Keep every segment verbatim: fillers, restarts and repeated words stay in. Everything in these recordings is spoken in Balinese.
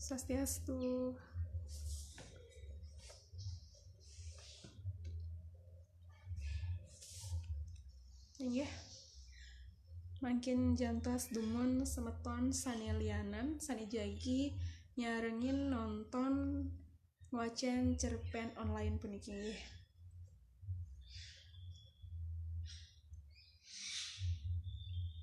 Swastiastu. Inggih. Mangkin jantos dumun semeton sane lianan, sane jagi nyarengin nonton ngwacen cerpen online puniki nggih.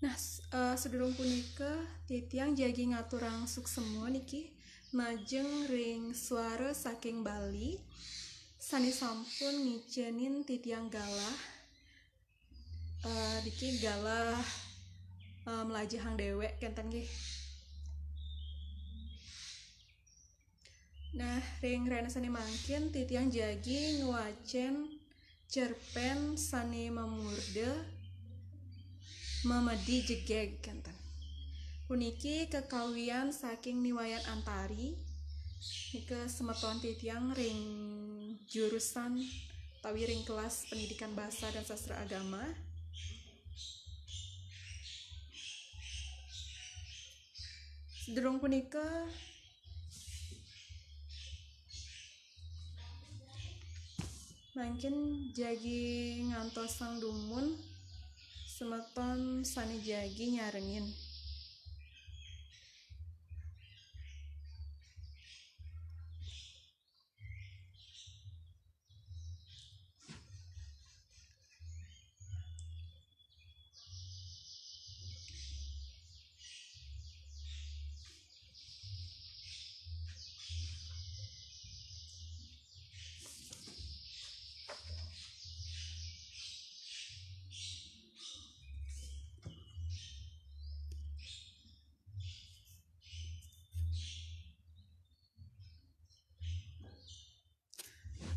Nah, s- eh, sadurung punika titiang jagi ngaturang suksema niki majeng ring Suara Saking Bali sane sampun ngicenin titiang galah. Eh, niki galah eh, mlajahang dewek kenten nggih. Nah, ring rahina sane mangkin titiang jagi ngwacen cerpen sane mamurda Memedi Jegeg kenten. Puniki kakawian saking Ni Wayan Antari. Nika semeton titiang ring jurusan utawi ring kelas Pendidikan Bahasa dan Sastra Agama. Sedurung punika, mangkin jagi ngantosang dumun semeton sane jagi nyarengin.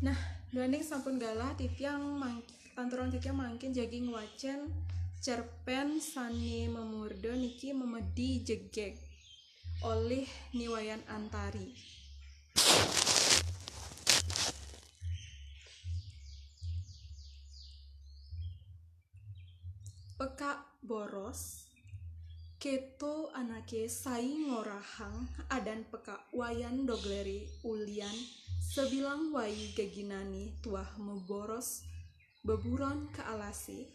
Nah, duaning sampun galah titiang mang- lanturang titiang mangkin jagi ngwacen cerpen sane mamurda niki Memedi Jegeg olih Ni Wayan Antari. Pekak Boros. Keto anake sai ngorahang adan Pekak Wayan Doglere ulian sabilang wai geginane tuah maboros beburon ka alase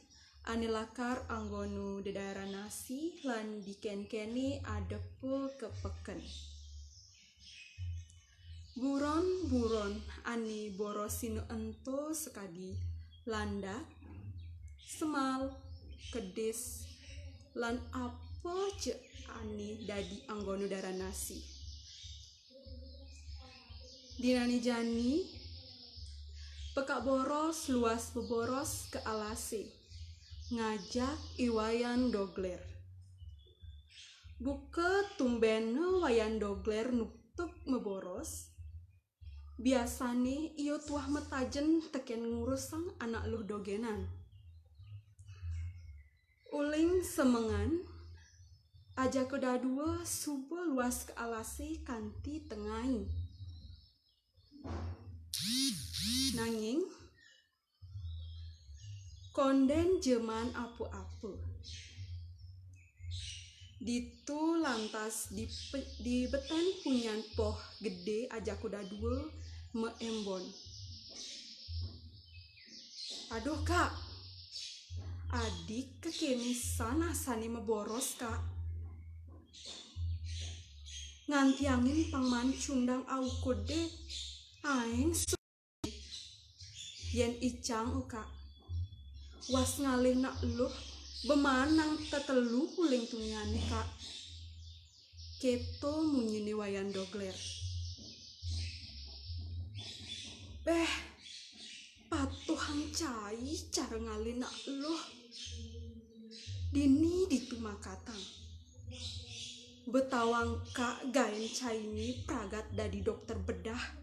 ane lakar anggonu dedairan nasi lan dikenkene adepa ka peken. Buron-buron ane borosina ento sakadi landak, semal, kedis, lan apa ja ane dadi anggonu daran nasi. Dinane jani, Pekak Boros luas beboros ka alase, ngajak I Wayan Dogler. Buka tumben Wayan Dogler nuptuk maboros, biasane ia tuah matajen teken ngurusang anak luh dogenan. Uling semengan, ajaka dadua suba luas ka alase kanti tengai. Nanging, konden ja maan apa-apa. Ditu lantas dipe- dibeten punyan poh gede ajaka dadua maembon. "Aduh, Kak. Adi kekenisan asane maboros, Kak. Ngantiangin pang maan cundang aukud de. Aeng su-, yen icang, Kak. Was ngalih nak luh, ba maan nang tetelu uling tungane, Kak." Keto munyine Wayan Dogler. "Beh, patuhang cai cara ngalih nak luh. Dini ditu makatang. Betawang Kak gaen caine pragat dadi dokter bedah.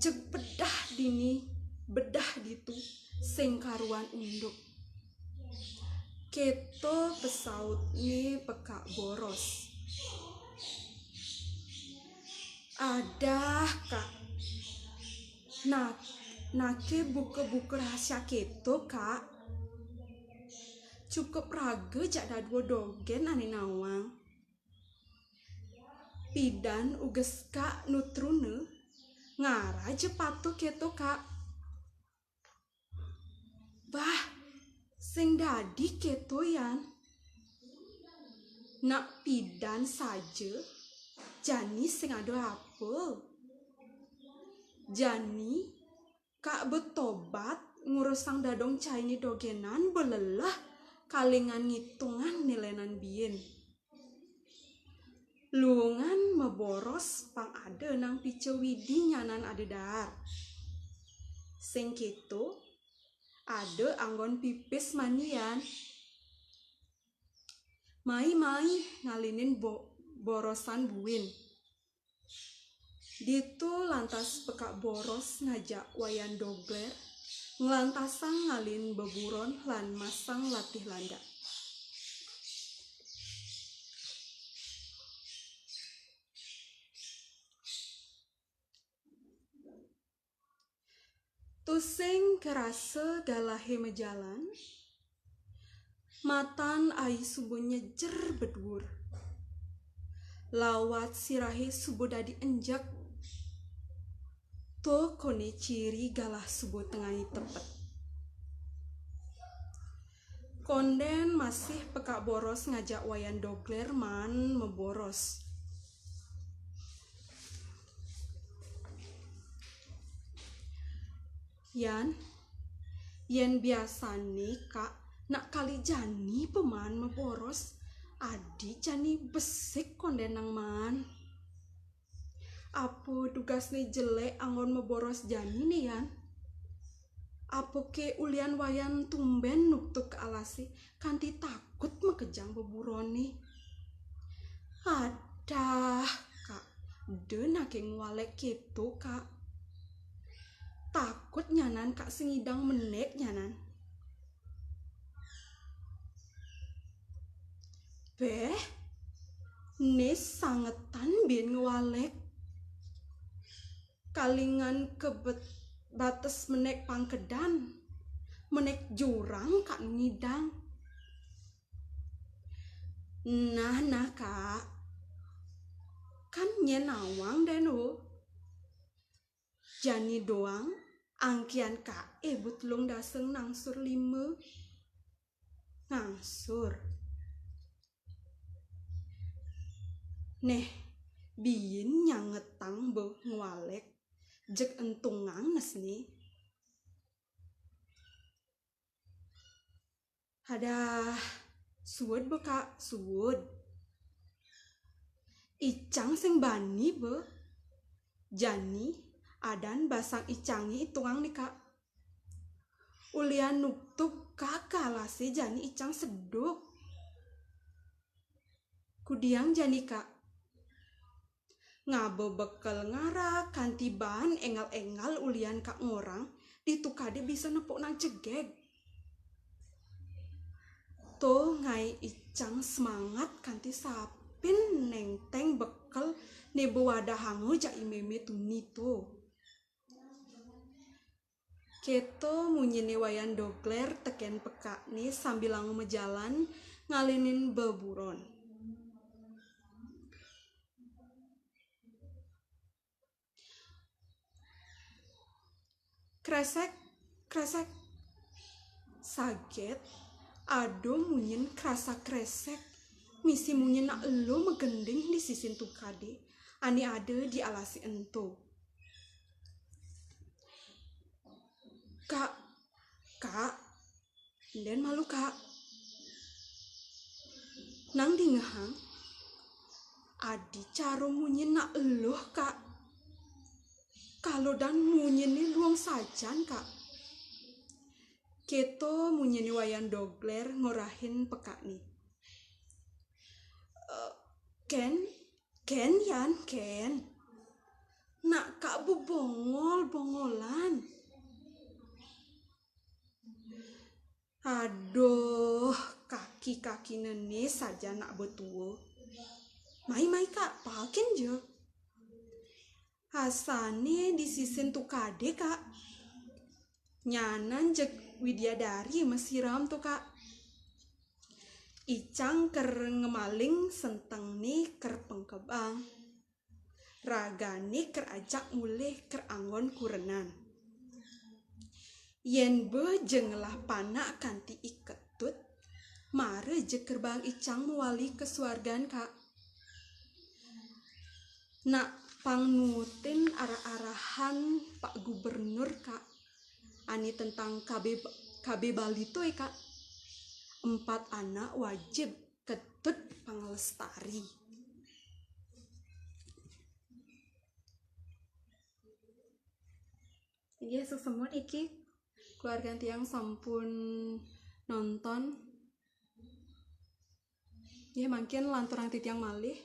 Jeg bedah dini, bedah ditu, sing karuan unduk." Keto pasautne Pekak Boros. "Adah, Kak. Nak, nake buka-buka rahasia keto, Kak. Cukup raga jak dadua dogen ane nawang." Pidan ugeska nu truna, ngara ja patuh keto, Kak. Bah, sing dadi keto, Yan. Nak pidan saja, jani sing ada apa? Jani Kak betobat ngurusang dadong cainé dogénan belelah kalingan ngitungang né lénan biin. Luungan maboros pang ada nang pica Widi nyanan ada daar. Sing kéto, ada anggon pipis mandian. Mai-mai ngalinin bo-, borosan buin. Ditu lantas Pekak Boros ngajak Wayan Dogler nglantasang ngalin beburon lan masang latih landak. Tusing karasa galahé majalan, matan ai suba nyejer beduur. Lawat sirahé suba dadi enjek. To koné ciri galah suba tengai tepet. Kondén masih Pekak Boros ngajak Wayan Dogler maan maboros. Yan, yén biasané, Kak, nak kali jani pamaan maboros, adi jani besik kondén nang maan. Apa dugasné jelék anggon maboros jani né, Yan? Apa ké ulian Wayan tumbén nuktuk ka alasé kanti takut makejang beburoné? Adah, Kak, da naké ngwalék kéto, Kak. Takut nyanan, Kak, sing ngidang menék nyanan. Béh, né sangetan buin ngwalék. Kalingan ka bet-, bates menék pangkedan, menék jurang Kak nu ngidang. Nah, nah, Kak. Kan nyén nawang dén, wo. Jani doang, angkihan Kak é butlung daseng nangsur lima. Ngangsur. Néh, biin nyangetang ba ngwalék, jeg entungang nesné. Adah, suud ba, Kak, suud. Icang sing bani ba. Jani, adan basang icangé itungang né, Kak. Ulian nuktuk ka alasé jani icang seduk. Kudiang jani, Kak. Ngaba bekel ngara kanti baan énggal-énggal ulian Kak ngorang, ditu kadé bisa nepuk nang cegeg. To ngaé icang semangat kanti sapin néngténg bekel né ba wadahanga jak I Mémé tuni to. Kéto munyiné Wayan Dogler tekén pekakné sambilanga majalan ngalinin beburon. Krésék, krésék. Saget, ada munyin krasak-krésék, misi munyin nak elo magending di sisin tukadé, ané ada di alasé ento. Kak, Kak, endén malu, Kak. Nang dingehang, adi cara munyin nak eluh, Kak. Kalodan munyiné luung sajan, Kak. Kéto munyiné Wayan Dogler ngorahin pekakné. "Eh, kén, kén, Yan, kén. Nak Kak bebongol-bongolan." "Aduh, kaki-kakiné né sajan nak betua. Mai, mai, Kak, paakin ja." "Asané di sisin tukadé, Kak." Nyanan jeg Widyadari masiram to, Kak. Icang ker ngemaling sentengné ker pengkebang. Ragané ker ajak mulih ker anggon kurenan. Yén bé ja ngelah panak kanti i Ketut, mara ja ker baang icang mawali ka suargan, Kak. Nak pang nuutin arah-arahan Pak Gubernur, Kak. Ané tentang K B, K B Bali to ya, Kak. Empat anak wajib Ketut panglestari. Inggih, suksma niki keluargan tiang sampun nonton. Nggih, mangkin lanturang titiang malih.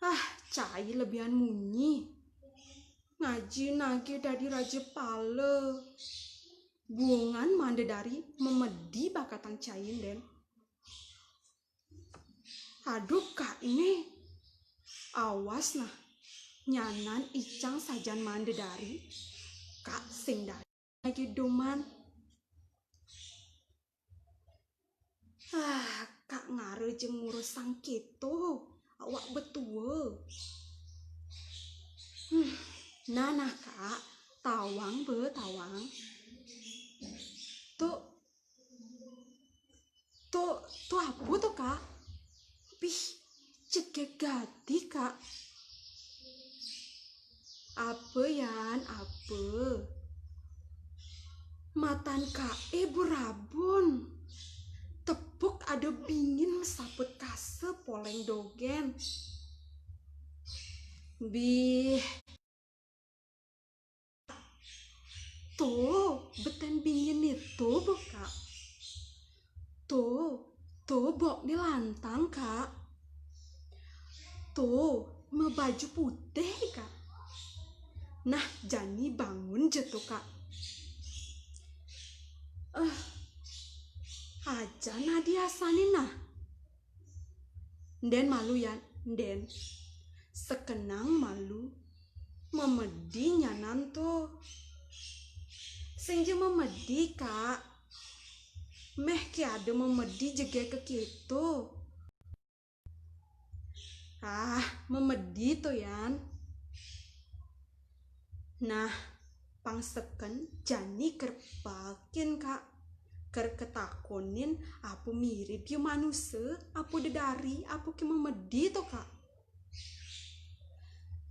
Ah, cai lebihan munyi. Ngaji nagih dadi raja pala. Buungan maan dedari memedi bakatang cai, Ndén. Aduh, Kak né. Awas nah. Nyanan icang sajan maan dedari. Kak sing dadi lagi duman. Ah, Kak ngara ja ngurus sang kéto. Awak bé tua. Hmm. Nah, nah, Kak. Tawang bé, tawang. To, to, to apa to, Kak? Pih, cegek gati, Kak. Apa, Yan, apa? Matan Kak é berabun. Tepuk ada bingin masaput kasa poléng dogén. Bih. To, betén bingin né to, Bok, Kak. To, to, Bok né lantang, Kak. To, mabaju putih, Kak. Nah, jani bangun ja to, Kak. Eh, aja nadi asané nah. Ndén malu, Yan, Ndén. Sekenang malu. Memedi nyanan to. Sing ja memedi, Kak. Méh ké ada memedi jegég ka kéto. Ah, memedi to, Yan. Nah, pang seken jani ker paekin, Kak. Ker katakonin apa mirib ya manusa, apa dedari, apa ké memedi to, Kak.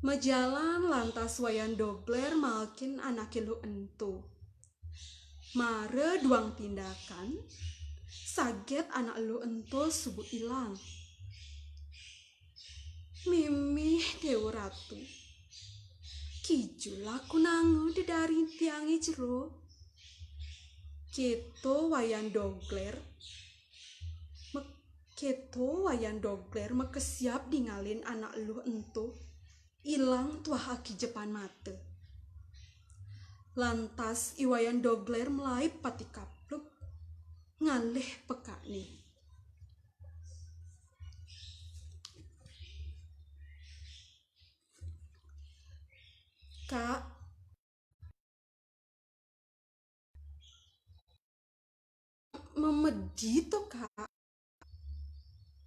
Majalan lantas Wayan Dogler maekin anaké luh ento. Mara duang tindakan, saget anak luh ento suba ilang. Mimih Déwa Ratu. Kija lakunanga dedari tiangé jero. Kéto Wayan Dogler. Mek-, kéto Wayan Dogler makesiab ningalin anak luh ento ilang tuah akijepan mata. Lantas I Wayan Dogler malaib pati kaplug ngalih pekakné. Kak, memedi to, Kak.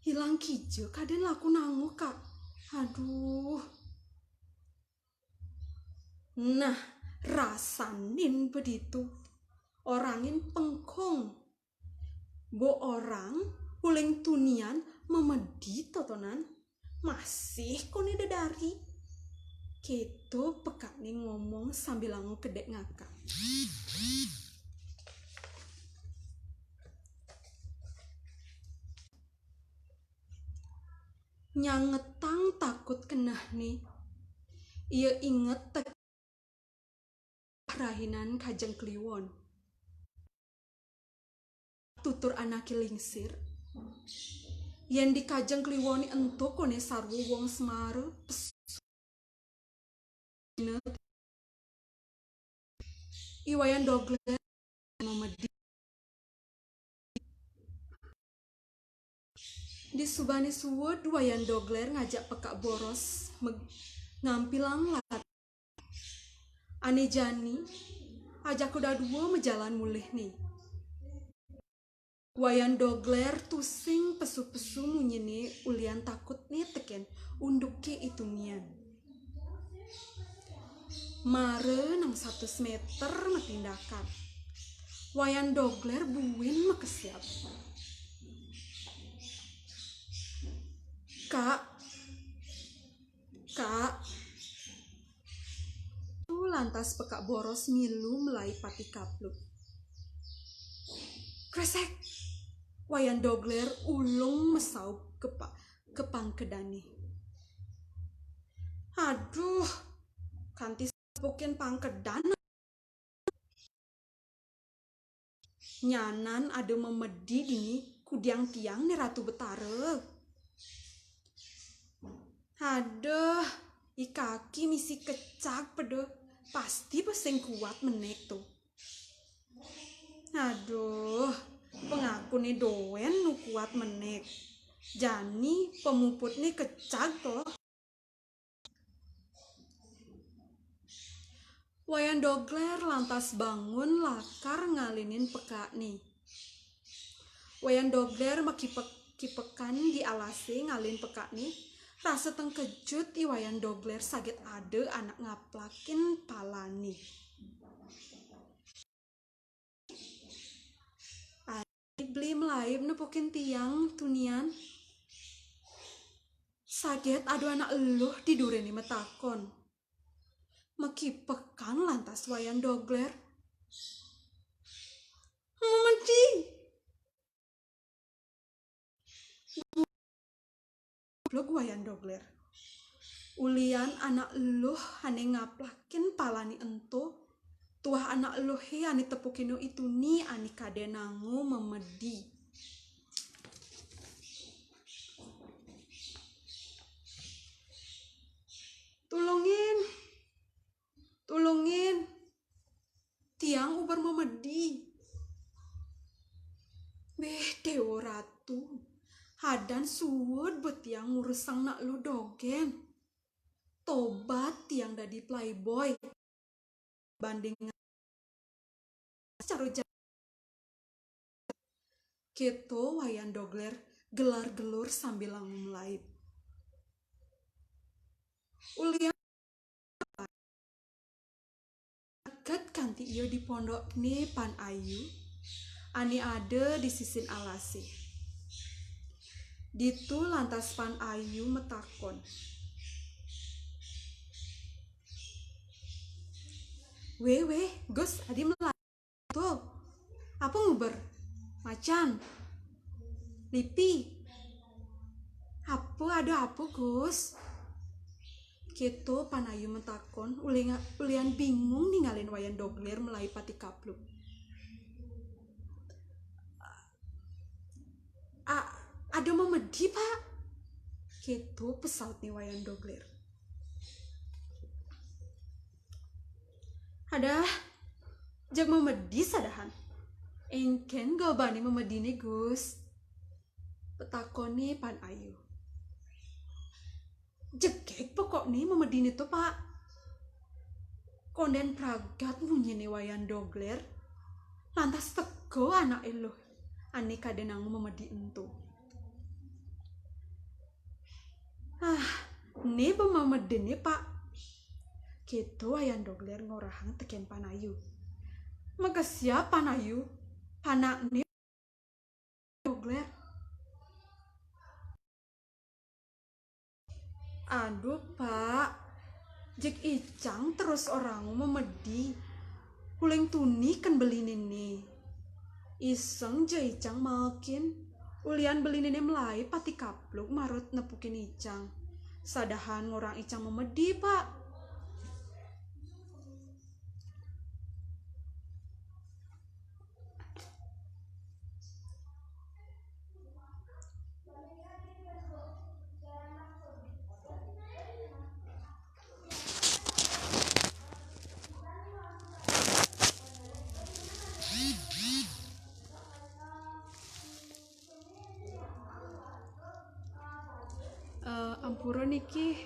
Ilang kija kadén lakunanga, Kak. Aduh. Nah, rasanin bé ditu. Orangin pengkung. Bo orang uling tunian memedi totonan. Masih koné dedari. Kéto pekakné ngomong sambilanga kedék ngakak. Nyangetang takut kenehné, ia inget tek-, rahinan Kajeng Kliwon. Tutur anaké lingsir, yén di Kajeng Kliwoné ento koné sarwa wong Semara, pesu-, I Wayan Dogler memedi. Disubané suud, Wayan Dogler ngajak pekak boros meg-, ngampilang lat-, ané jani, ajaka dadua majalan mulihné. Wayan Dogler tusing pesu-pesu munyiné ulian takutné tekén unduké i tunian. Mara nang satus méter matindakan. Wayan Doglér buin makesiab. "Kak, Kak." Tu lantas pekak boros milu melai pati kapluk. Kresek! Wayan Doglér ulung masaup ka pa-, ka pangkedané. "Aduh, kanti sapukin pangkedan. Nyanan ada mamedi dini kudiang tiang, Ni Ratu Betara. Aduh, i kaki misi kecag peda, pasti ba sing kuat menék to. Aduh, pangakuné dogén nu kuat menék. Jani pamuputné kecag to." Wayan Doglér lantas bangun lakar ngalinin pekakné. Wayan Doglér makipek-kipekan di alasé ngalin pekakné, rasa tengkejut i Wayan Doglér saget ada anak ngaplakin palané. "Ari beli melaib nepukin tiang tunian?" Saget ada anak eluh di duriné matakon. Makipekan lantas Wayan Doglér. "Mamedi!" Gublug Wayan Doglér. Ulian anak eluh ané ngaplakin palané ento, tuah anak eluhé ané tepukina i tuni ané kadén nangu mamedi. "Tulungin, tulungin, tiang uber mamedi." "Béh, Déwa Ratu, hadan suud ba tiang ngurusang nak eluh dogén. Tobat tiang dadi playboy. Banding cara ja-," kéto Wayan Doglér gelar-gelur sambil langu melaib. Ulian deket kanti ia di pondokné Pan Ayu, ané ada di sisin alasé. Ditu lantas Pan Ayu matakon. "Wéh, wéh, Gus, adi melaib to. Apa nguber? Macan? Lipi? Apa, ada apa, Gus?" Kéto Pan Ayu matakon, uling-, ulian bingung ningalin Wayan Doglér melaib pati kapluk. "A-, ada mamedi, Pak." Kéto pasautné Wayan Doglér. "Adah, jeg mamedi sadahan." "Engkén gobané mamediné, Gus?" patakonné Pan Ayu. "Jegég pokokné mamediné to, Pak." Kondén pragat munyiné Wayan Doglér, lantas teka anak eluh ané kadén nangu mamedi ento. "Ah, né ba mamediné, Pak." Kéto Wayan Doglér ngorahang tekén Pan Ayu. Makesiab Pan Ayu, panakné Doglér. "Aduh, Pak, jeg icang terus orahanga mamedi. Uling tuni kén beliné né. Iseng ja icang maekin. Ulian beliné né melaib pati kapluk marut nepukin icang. Sadahan ngorahang icang mamedi, Pak." Eh, ampura niki.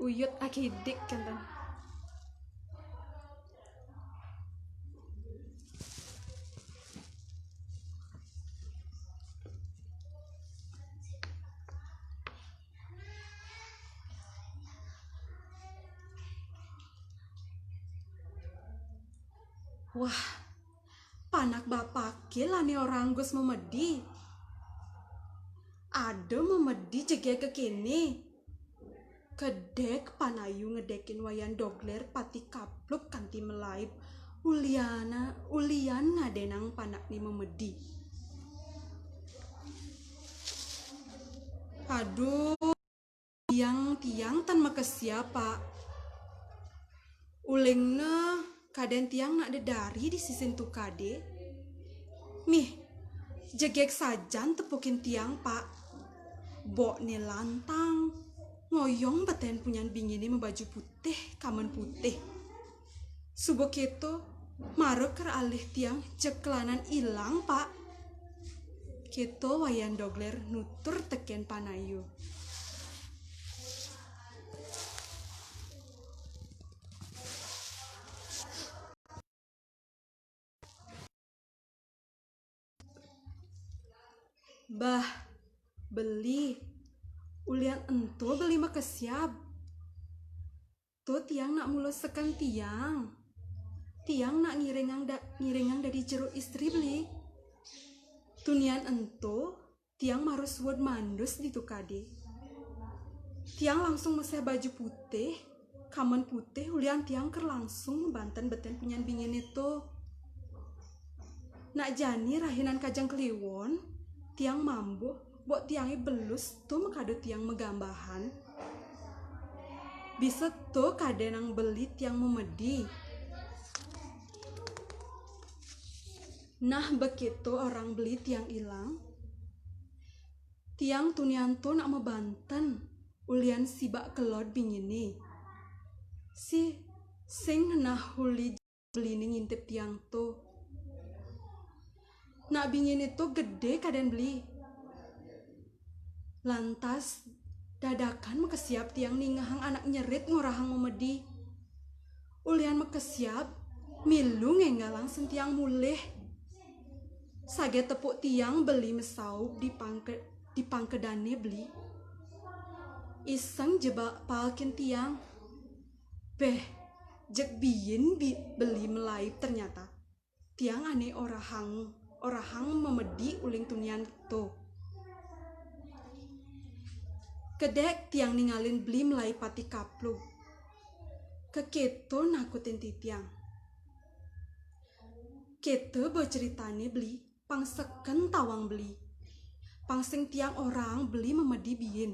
Uyut akidik kénten. Wah, panak bapake lani orahang Gus Memedi. Ada Memedi jegege kene. Kedek Pan Ayu ngedekin Wayan Dogler pati kapluk kanti malaib uliana, ulian ngadenang panakne Memedi. Aduh, tiang, tiang tan makesiab, Pak. Ulingna kaden tiang nak dedari di sisin tukade. Mih, jegeg sajan tepukin tiang, Pak. Bokne lantang, ngoyong beten punyan bingine mabaju putih, kamen putih. Suba keto, mara keralih tiang jeg kelanan ilang, Pak. Keto Wayan Dogler nutur teken Pan Ayu. Bah, beli. Ulian ento beli makesiab. To tiang nak mula seken tiang. Tiang nak ngiringang da-, ngiringang dadi jero istri beli. Tunian ento, tiang mara suud mandus ditu kadi. Tiang langsung meseh baju putih, kamen putih ulian tiang ker langsung mabanten beten punyan bingine to. Nak jani rahinan Kajeng Kliwon, tiang mambuh, bok tiange belus to makada tiang magambahan. Bisa to kadenang beli tiang memedi. Nah, beketo orang beli tiang ilang. Tiang tunian to nak mabanten ulian sibak kelod bingine. Si sing nah uli beline ngintip tiang to. Nak bingine to gede kaden beli. Lantas, dadakan makesiab tiang ningehang anak nyerit ngorahang memedi. Ulian makesiab, milu ngenggalang sing tiang mulih. Saget tepuk tiang beli masaup di pangke-, di pangkedane beli. Iseng jebak paekin tiang. Beh, jeg biin bi-, beli malaib ternyata. Tiang ane orahang, orahang memedi uling tunian to. Kedek tiang ningalin beli malaib pati kaplug. Keketo nakutin titiang. Keto ba ceritane beli, pang seken tawang beli. Pang sing tiang orahang beli memedi biin.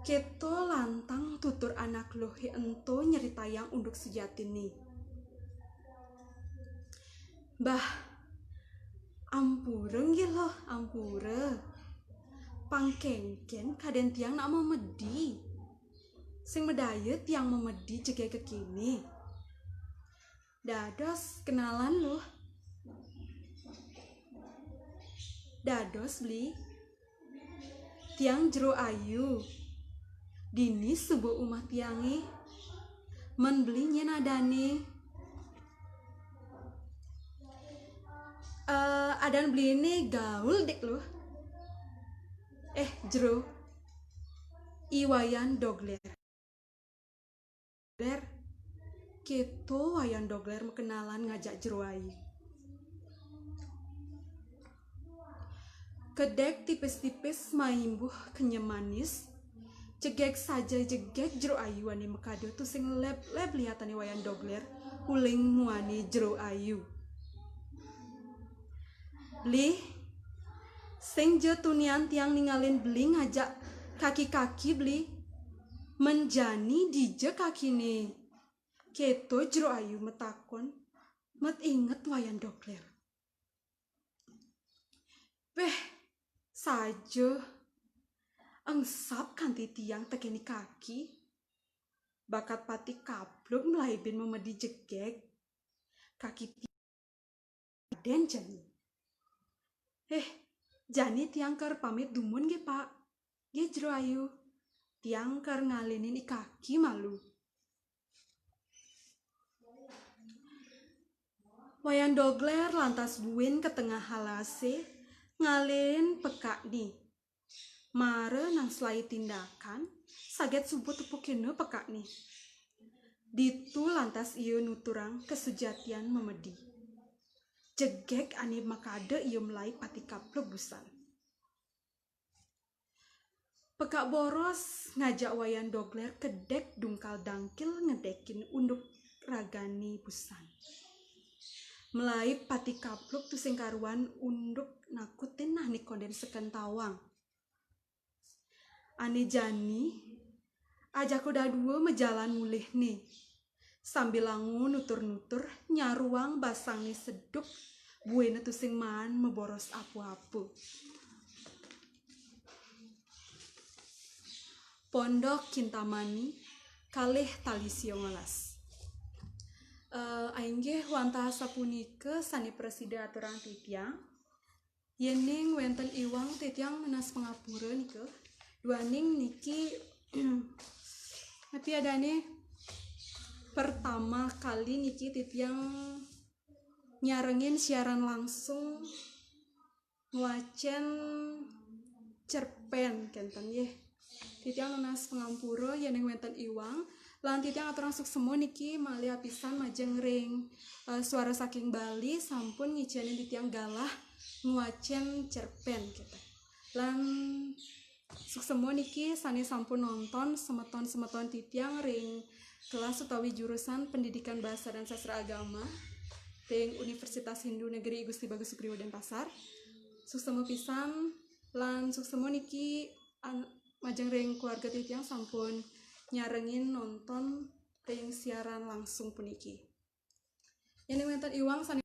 Keto lantang tutur anak luhe ento nyeritayang unduk sujatine. Bah, ampura nggih, Luh, ampura. Pang kenken kaden tiang nak memedi. Sing madaya tiang memedi jegege kene. Dados kenalan, Luh. Dados, Beli. Tiang Jero Ayu. Dini suba umah tiange? Men beli nyen adane? Eh, adan beline Gaul dik, Luh. Eh, Jero. I Wayan Dogler. Dogler, keto Wayan Dogler makenalan ngajak Jero Ayu. Kedek tipis-tipis maimbuh kenyem manis, jegeg saja jegeg Jero Ayu ane makada tusing leb-leb liatane Wayan Dogler uling muane Jero Ayu. Beli, sing ja tunian tiang ningalin beli ngajak kaki-kaki beli. Men jani dija kakine? Keto Jero Ayu matakon, met inget Wayan Dogler. Beh, saja. Engsap kanti tiang tekeni kaki. Bakat pati kaplug mlaibin memedi jegeg. Kaki ti-, den jani. Eh, jani tiang ker pamit dumun nggih, Pak. Nggih, Jero Ayu. Tiang ker ngalinin i kaki malu. Wayan Dogler lantas buin ka tengah alase, ngalin pekakne. Mara nang selai tindakan, saget suba tepukina pekakne. Ditu lantas ia nuturang kasujatian memedi. Jegég ané makada ia melai pati kaplug busan. Pekak Boros ngajak Wayan Dogler kedék dungkal dangkil ngedékin unduk ragané busan. Melai pati kaplug tusing karuan unduk nakutin nah né kondén seken tawang. Ané jani, ajaka dadua majalan mulihné. Sambil langu nutur-nutur nyaruang basangné seduk, buina tusing maan maboros apa-apa. Pondok Kintamani, kalih tali sia welas. Eh, inggih wantah sapunika sané prasida aturang titiang. Yéning wénten iwang titiang nunas pangapura nika. Duaning niki napi adané pertama kali niki titiang nyarengin siaran langsung ngwacén cerpén kénten nggih. Titiang nunas pangampura yéning wénten iwang, lan titiang aturang suksema niki malih apisan majeng ring, eh, Suara Saking Bali sampun ngicénin titiang galah ngwacén cerpén kénten. Lan suksema niki sané sampun nonton semeton-semeton titiang ring kelas utawi jurusan Pendidikan Bahasa dan Sastra Agama ring Universitas Hindu Negeri I Gusti Bagus Sugriwa Denpasar. Suksema pisan lan suksema niki an-, majeng ring keluarga titiang sampun nyarengin nonton ring siaran langsung puniki. Yéning wénten iwang sané